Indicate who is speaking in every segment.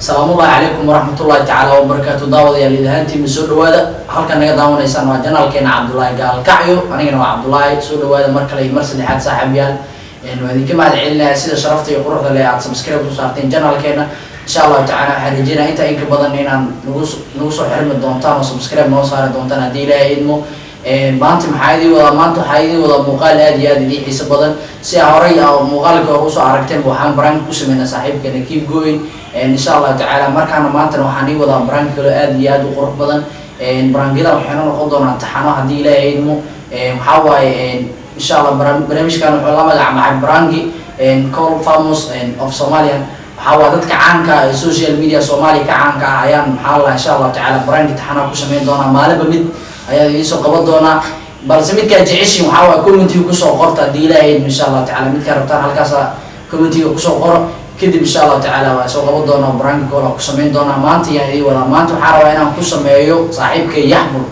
Speaker 1: Salaamullahi calaykum waraxmatullahi tacaala wabarakaatu. Daawadayaal, idahaantiima soo dhawaada. Halkan naga daawanaysaan waa channelkeena Cabdullaahi Gaalkacyo. Anigana waa Cabdullaahi. Soo dhawaada mar kale iyo mar saddexaad, saaxiibayaal. Waa idinka mahad celinayaa sida sharafta iyo quruxda leh aad subscribe ku saarteen channelkeena. Insha Allahu tacaala waxaan rajeynaya intaa inka badan inaan nagu soo xirmi doontaan oo subscribe noo saari doontaan, haddii Ilaahay idmo. Maanta maxaa idin wadaa? Maanta waxaa idin wadaa muuqaal aad iyo aad idiin xiiso badan. Si a horay muuqaalka hore usoo aragteen, waxaan prank ku sameynaa saaxiibkeena Keep Going, insha Allahu tacaala. Markaana maantana waxaan ii wadaa prank kaloo aad iyo aad u qurux badan. Prankyada waxayna noqon doonaa taxano, haddii Ilaahay idmo. Waxaa waaye, insha Allah, barnaamijkan wuxuu la magac baxay prank call famous of Somalian. Waxaa waa dadka caanka ah ee social media Soomaaliya ka caanka ah ayaan, maxaa la, insha Allahu tacaala, prank taxanaa ku sameyn doonaa. Maalinba mid ayaa idiin soo qaban doonaa, balse midkaa jeceshiin waxaa waa commentiga kusoo qorta, haddii Ilaahay idmo. Insha Allahu tacaala midkaa rabtaan halkaasa commentiga kusoo qoro. Kadib, insha Allahu tacaala, waa soo qaban doonaa, prank call ku sameyn doonaa. Maanta ayaan idiin wadaa. Maanta waxaa rabaa inaan ku sameeyo saaxiibkay Yaxbul.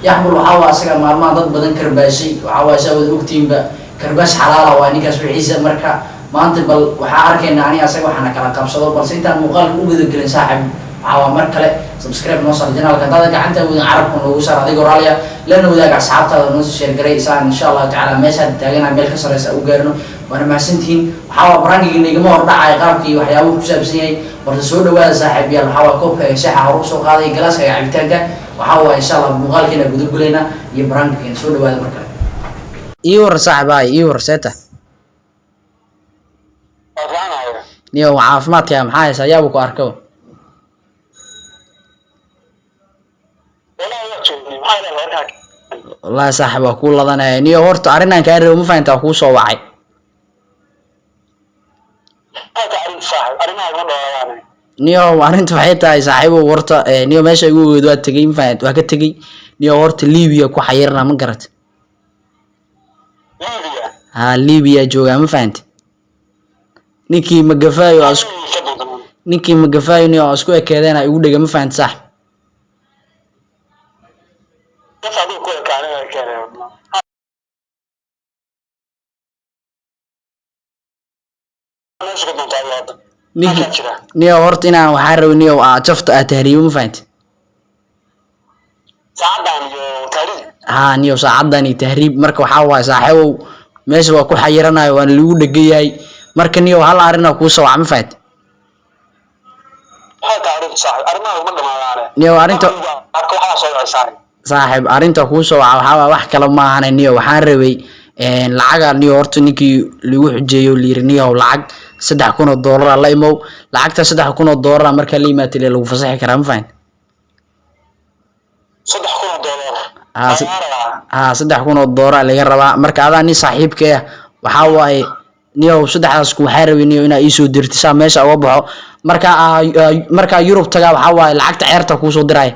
Speaker 1: Yaxbul waxaa waa asaga maalmaha dad badan karbaashay. Waxaa waa saa wada ogtiinba, karbaash xalaala waa ninkaas wixiisa. Marka maanta bal waxaa arkaynaa ani asaga waxaana kala qabsado. Balse intaan muuqaalka u gudagelin, saaxib, waxaa waa mar kale subscribe noo saar channelka. Haddaada gacanta awoodin, carabka noogu saar adigoo raalya. Lana wadaaga asxaabtaada, noo sii share garay, isaan insha Allahu tacaala meeshaad taagana meel ka sareysa u gaarno. Waana mahadsantihiin. Waxaa waa prankiga nigama hordhacay qaabkii waxyaabuhu ku saabsan yahay, balse soo dhawaada, saaxiibayaal. Waxaa waa koobka shaxa hore usoo qaaday, galaaska cabitaanka. Waxaa waa insha Allah muuqaalkeena gudagulayna iyo prankigeena. Soo dhawaada mar kale. Ii war, saaxiib, ii war, seeta?
Speaker 2: Waa fiicanahay.
Speaker 1: Niyo, caafimaadka maxaa haysa? Yaaba ku arko.
Speaker 2: Walahi waa joognay. Maxaa ilahay warkaa?
Speaker 1: Wallahi saaxib, waa kuu ladanaya. Niyo, horta arrinaan kaa rabo, ma fahantaa, kuu soo wacay.
Speaker 2: Maxay tahay arrinta, saaxib? Arrimaha iguma dhawaadaan.
Speaker 1: Niyo, arrinta waxay tahay, saaxiibow, horta niyo, meesha igu ogeyd waa tegey, ma fahant, waa ka tegey. Niyo, horta Libiya ku xayirna, ma garat?
Speaker 2: Liibiya?
Speaker 1: Ha, Libiya joogaa, ma fahant? Ninkii magafaayo aa isku
Speaker 2: Ka doontaan.
Speaker 1: Ninkii magafaayo, niyo, aa isku ekeedeen igu dhega, ma fahant, saaxib?
Speaker 2: Bas adiga ku ekaanay ay keeneen. Meesha ka doontaa adiga hadda.
Speaker 1: Ninkii
Speaker 2: Halkaa jira.
Speaker 1: Niyo, horta inaan waxaa rabay, niyo, aa jafta aa tahriibo, ma fahant?
Speaker 2: Saacadan iyo taariikh.
Speaker 1: Haa niyo, saacadan iyo tahriib. Marka waxaa waaye, saaxiibow, meesha waa ku xayiranayo, waana lagu dhegan yahay. Marka niyo, hal arrinaa kuu soo waca, ma fahant?
Speaker 2: Maxay tahay arrinta, saaxib? Arrimaha iguma dhamaadaane.
Speaker 1: Niyo, arrinta
Speaker 2: Arka waxaa soo wacaysaa.
Speaker 1: Saaxiib, arrinta kuu soo waca waxaa waaye wax kale ma ahane. Niyo, waxaan rabay lacaga. Niyo, horta ninkii lagu xujeeyo layiri, niyow, lacag $3,000 la imow. Lacagta $3,000 markaa la yimaatay lagu fasaxi karaa, ma fahant?
Speaker 2: $3,000.
Speaker 1: Haa.
Speaker 2: Waa rabaa.
Speaker 1: Haa, $3,000 laga rabaa. Marka adaa nin saaxiibka ah, waxaa waaye, niyow, saddexdaas ku waxaa rabay, niyow, inaa iisoo dirti saa meesha uga baxo. Markaa markaa Yurub tagaa, waxaa waaye lacagta ceerta kuusoo diraya.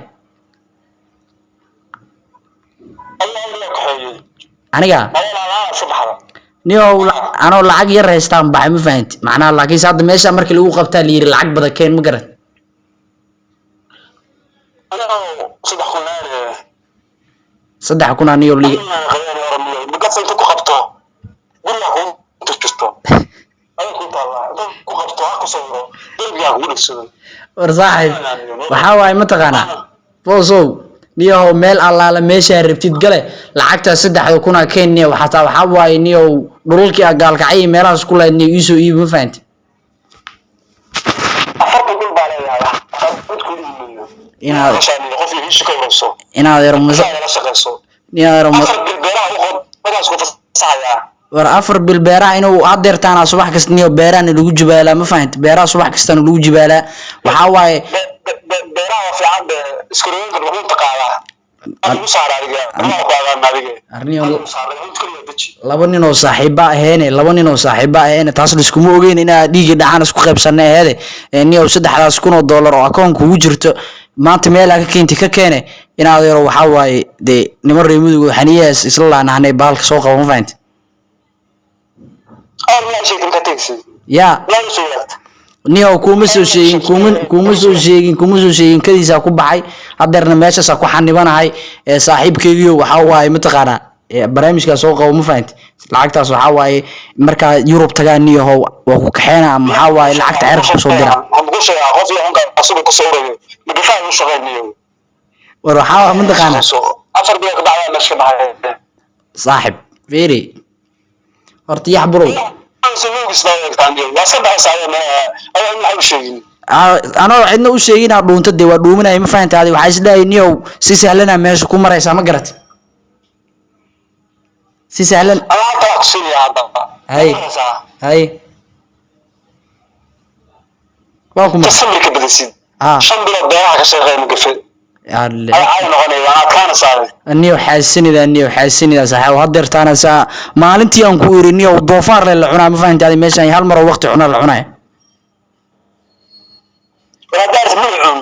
Speaker 2: Allah Allah kaxeeyey.
Speaker 1: Aniga?
Speaker 2: Ma walaalaa saddexda.
Speaker 1: Niyow, anoo lacag yar haystaan baxay, ma fahanti macnaha? Laakiinse hadda meesha markii lagu qabtaa la yiri lacag badan keen, ma garan.
Speaker 2: Anigoo 3,000 laare.
Speaker 1: 3,000 aa, niyow, li
Speaker 2: Magasa inta ku qabto gurigaa kugu tirtirto, adiga kuu taallaa. Inta ku qabto ha ku sawiro, derbigaa kugu dhegsado.
Speaker 1: War saaxiib, waxaa waaye, mataqaanaa, boosow, niyahow, meel allaala meeshaa rabtid gale, lacagtaa 3,000 keen, niyow. Xataa waxaa waaye, niyow, dhulalkii aa Gaalkacyo iyo meelahaas ku lahayd, niyow, iisoo iibi, ma fahanti?
Speaker 2: 40 dhul baa leeyahay, mid ku iimayo.
Speaker 1: Inaad
Speaker 2: qof ihiisha ka warayso.
Speaker 1: Inaad yaro musa
Speaker 2: la shaqeyso.
Speaker 1: Inaad yaro
Speaker 2: 4 bil beeraha u qod, markaas ku fasaxayaa.
Speaker 1: War 4 bil beeraha inuu hadeertaana subax kasta, niyo, beerahana lagu jibaalaa, ma fahanti? Beeraha subax kastana lagu jibaalaa, waxaa waaye.
Speaker 2: Beeraha waa fiican be, iskarooyinka dhuxunta qaadaa adigu saar, adiga anaa ku agaan adiga.
Speaker 1: Arniyo.
Speaker 2: Adigu saar dhuxunta kaliya deji.
Speaker 1: Laba nin oo saaxiiba aheene, laba nin oo saaxiiba aheene, taas liskuma ogeyn inaa dhiigi dhacaan isku qaybsanay aheede. Niyow, $3,000 oo akoon kugu jirto maanta meelaa ka keenti ka keene, inaad yaro. Waxaa waaye dee, niman reer Mudug oo xaniyahaas isla laanahnay, bahalka soo qabo, ma fahanti?
Speaker 2: Aan la sheegin ka tegsi.
Speaker 1: Yaa.
Speaker 2: La soo wadaagta.
Speaker 1: Niyow, kuma soo sheegin, kuma soo sheegin, kuma soo sheegin. Kadiisaa ku baxay, hadeerna meeshaasaa ku xanibanahay. Ee saaxiibkeygiyo, waxaa waaye, mataqaanaa, barnaamijkaa soo qabo, ma fahanti? Lacagtaas waxaa waaye markaa Yurub tagaa, niyahow, waa ku kaxeena ama waxaa waaye lacagta ceerka kusoo dira.
Speaker 2: Waxaan ku Ku sheegaa qof iyo xunka asugu ku sawirayo magafaa u shaqeynayo.
Speaker 1: War waxaa mataqaanaa
Speaker 2: 4 bilood ka bacdaa meesha ka baxay.
Speaker 1: Saaxib, fiiri horta, Yaxbulow.
Speaker 2: Waa iska baxaysaa ayaa maxay u sheegin.
Speaker 1: Anoo cidna u sheegin inaad dhuunto, dee waa dhuuminaya, ma fahanta? Adi waxaa isleeyahay, niyow, si sahlanaa meesha ku maraysaa, ma garat? Si sahlan.
Speaker 2: Anaa talaa ku siinaya hadda.
Speaker 1: Hay. Hay, waa kuma.
Speaker 2: Tasawir ka badisid.
Speaker 1: Ah.
Speaker 2: 5 bilood beeraha ka shaqeeya magafe.
Speaker 1: Alle.
Speaker 2: Ada caadi noqonaya waan adkaanaysaa.
Speaker 1: Niyow xaasinida, niyow xaasinida, saaxiib, hadeertaana saa maalintii aan ku iri, niyow, doofaar le la cunaa, ma fahanta? Adi meeshaan hal mar oo waqti cuna la cunaya.
Speaker 2: War haddaad magacun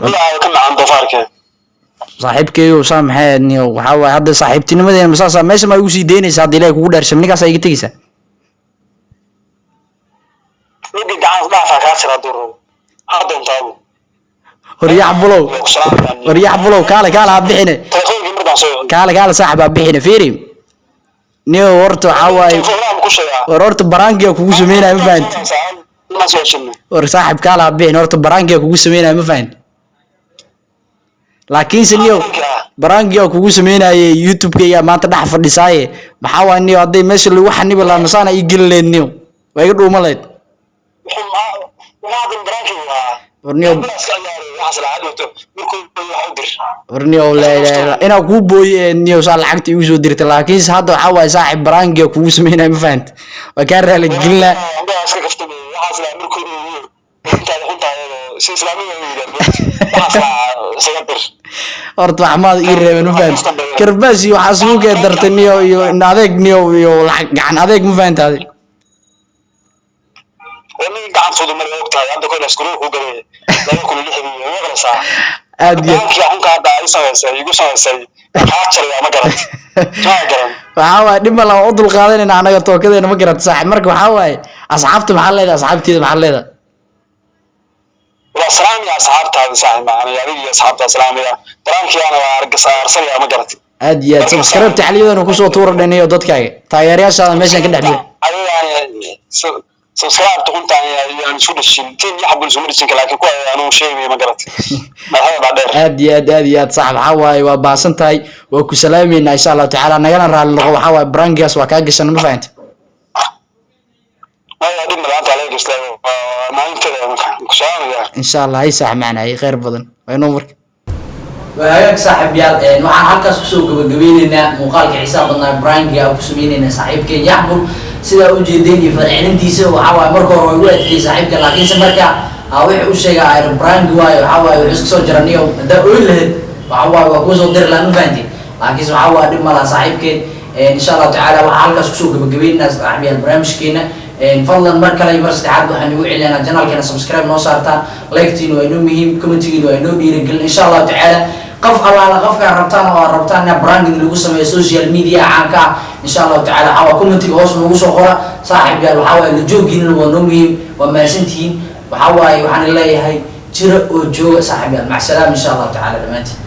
Speaker 2: magacaada ka macaan doofaarka.
Speaker 1: Saaxiibkeeyo, saa maxay ahayd, niyow? Waxaa waaye hadda saaxiibtinimadeena masaasa meesha ma igu sii deynaysa hadda Ilaahay kugu dhaarsam, ninkaas iga tegeysaa.
Speaker 2: Midii gacan dhaafaa kaa jira hadduu rabo ha doontaabu.
Speaker 1: Horyax bulow, horyax bulow, kaale, kaale, ha bixine.
Speaker 2: Telefonkii markaan soo
Speaker 1: Kaale, kaale, saaxib, ha bixine. Fiiri niyow, horta waxaa waaye
Speaker 2: telefoonada ku sheegaa.
Speaker 1: War horta baraangiga kugu sameynaya, ma fahanti?
Speaker 2: Ma soo heshinno.
Speaker 1: War saaxib, kaale, ha bixin. Horta baraangiga kugu sameynaya, ma fahanti? Laakiinse niyow, baraangiga kugu sameynaye YouTube-kayga maanta dhex fadhisaaye, maxaa waay niyow? Hadday meesha lagu xanibi lahaa masaana ii geli lahayd, niyow, waa iga dhuuma lahayd.
Speaker 2: Wuxuu hadda baraankii waa
Speaker 1: War niyow,
Speaker 2: iska ciyaaray waxaas lahaa dhowto markuu waxa u dir.
Speaker 1: War niyow, laa ilaaha illa inaa kuu booye ee niyow, saa lacagta igu soo dirtay. Laakiinse hadda waxaa waaye, saaxib, baraangiga kugu sameynaya, ma fahanti? Waa kaa raali gelinaa.
Speaker 2: Angaa iska kaftamay waxaas lahaa markuu runtaada runtaada si islaamiga u yidhaahdo waxaas lahaa isaga dir.
Speaker 1: Horta wax maad ii reebeen, ma fahanti? Karbaas iyo waxaa isugu kee dartay niyow, iyo in adeeg niyow, iyo lacag gacan adeeg, ma fahanti adi?
Speaker 2: Nin gacan fudud ma ogtahay hadda kor iskuul ku galay 2006-dii ma maqlaysaa?
Speaker 1: Aad iyo
Speaker 2: Baankii xunka hadda ay samaysay igu samaysay kaa jaraya, ma garan, ma garan.
Speaker 1: Waxaa waaye dhib ma laha, u dulqaadanayna anaga tookadeena, ma garata saaxib? Marka waxaa waaye, asxaabta maxaa leedahay? Asxaabteeda maxaa leedahay?
Speaker 2: Waa salaamaya asxaabtaada, saaxib, macana adiga iyo asxaabta salaamaya, baraankiyaana waa argasa arsanaya, ma garat?
Speaker 1: Aad iyo aad. Subscribe taxliyadana kusoo tuura dhaniyo dadkaaga taageerayaashaada meeshan ka dhex buux.
Speaker 2: Adigaan subscribe runtaan yaan isu dhashin team Yaxbul isuma dhashin, laakiin kuwa anuu sheegaya, ma garat, madaxda baa dheer.
Speaker 1: Aad iyo aad, aad iyo aad, saaxib. Waxaa waaye waa baasan tahay, waa ku salaameynaa insha Allahu tacaala, nagana raali noqo. Waxaa waaye brangigaas waa kaa gashan, ma fahanta?
Speaker 2: Maya, dhib malaanta laga gastaa waa maalinteeda ku salaamaya.
Speaker 1: Insha Allah. Hay saaxib, macna hay khayr badan waa inoo marka. Waa hagaag, saaxiibyaal, waxaan halkaas kusoo gabagabeyneynaa muuqaalka xiisaha badnaa brangiga aan ku sameyneynaa saaxiibkeen Yaxbul. Sidaa ujeedeen iyo falcelintiisa, waxaa waaye marka hore waa igu adkeeyey saaxiibka, laakiinse marka aa wixii u sheega ayr brangi waayo, waxaa waaye wuxuu iska soo jaraniyo haddaa oyn lahayd, waxaa waaye waa kuusoo diri lahaa, ma fahanti? Laakiinse waxaa waaye dhib ma laha saaxiibkeen. Insha Allahu tacaala waxaan halkaas kusoo gabagabeynaa, saaxiibyaal, barnaamijkeena. Fadlan mar kale iyo mar saddexaad waxaan igu celinaa channelkeena subscribe noo saartaan, like-tiina waa inoo muhiim, commentigiina waa inoo dhiirigelin. Insha Allahu tacaala qof allaala qofkaa rabtaan oo aad rabtaan inaa branding lagu sameeyo social media caanka ah, insha Allahu tacaala waxaa waa commentiga hoos noogu soo qora. Saaxiib yaal, waxaa waaye la joogiinana waa noo muhiim. Waa mahadsantihiin. Waxaa waaye waxaan leeyahay jira oo jooga, saaxiib yaal, macsalaam, insha Allahu tacaala dhammaantiin.